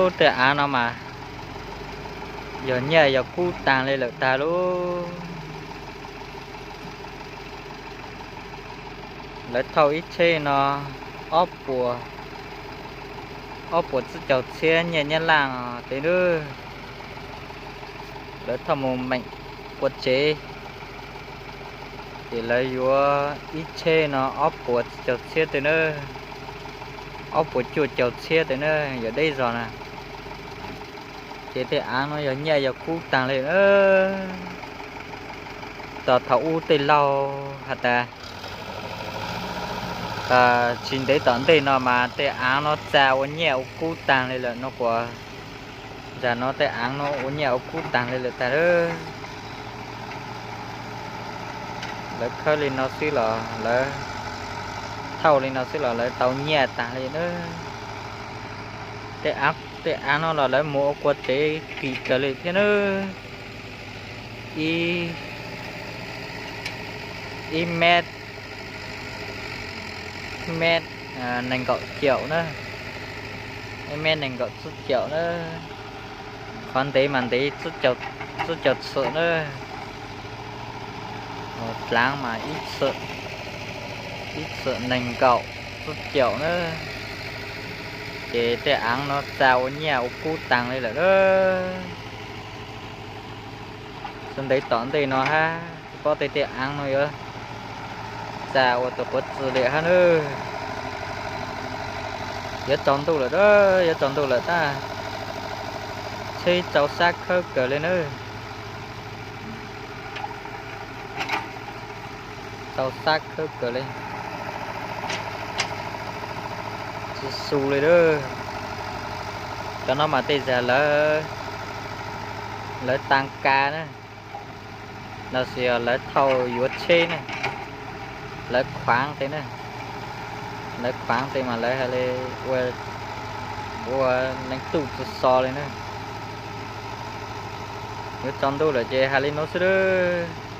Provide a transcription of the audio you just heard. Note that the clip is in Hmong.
Tej av no mas yog nyiaj yog kub taag li lawm tag lauj. Lawv thauj ib tsheb no ob puas, ob puas tsib caug txhiab nyiaj Nyab Laj tes nab. Lawv thauj mus meem ua tsev, ces lawv yuav ib tsheb no ob puas tsib caug txhiab tes nab, ob puas cuaj caug txhiab tes nab, yog deb zog na. Ces tej av no yog nyiaj yog kub taag li. Txog thaum ub tej laug has tas tsis ntev tom ntej no mas tej av no txag ua nyiaj ua kub taag li lawm no kuas, zag no tej av no ua nyiaj ua kub taag li lawm tag. Lawv khawb li no xwb los lawv thauj li no xwb los lawv tau nyiaj taag li na. Tej av no los lawv mus ua kua tsev kim kawg li thiab na. Ib, ib mev, mev nees nkaum caum na, ib mev nees nkaum tsib caum na. Qhov ntev mas ntev tsib caug txwm na. Dlaav mas ib txwm, ib txwm nees nkaum tsib caum na. Ces tej av no txag ua nyiaj ua kub taag li lawm. Tsis ntev tom ntej no hab tsis paub tej tej av no yuav txag ua tus quav txi li hab na. Yuav tsaus ntuj lawm, yuav tsaus ntuj lawm tab, tsheb txaus sab khawb kawg li na. Txaus sab khawb kawg li, tsis xu li a. Cov no mas tej zag lawv, lawv tag ka na, los sis lawv thauj yuav tsheb na, lawv khuaav tes na, lawv khuaav tes mas lawv has le ua leej tuj tsi xo li na. Yuav tsaus ntuj lawm ces has li nuav xwb lawm.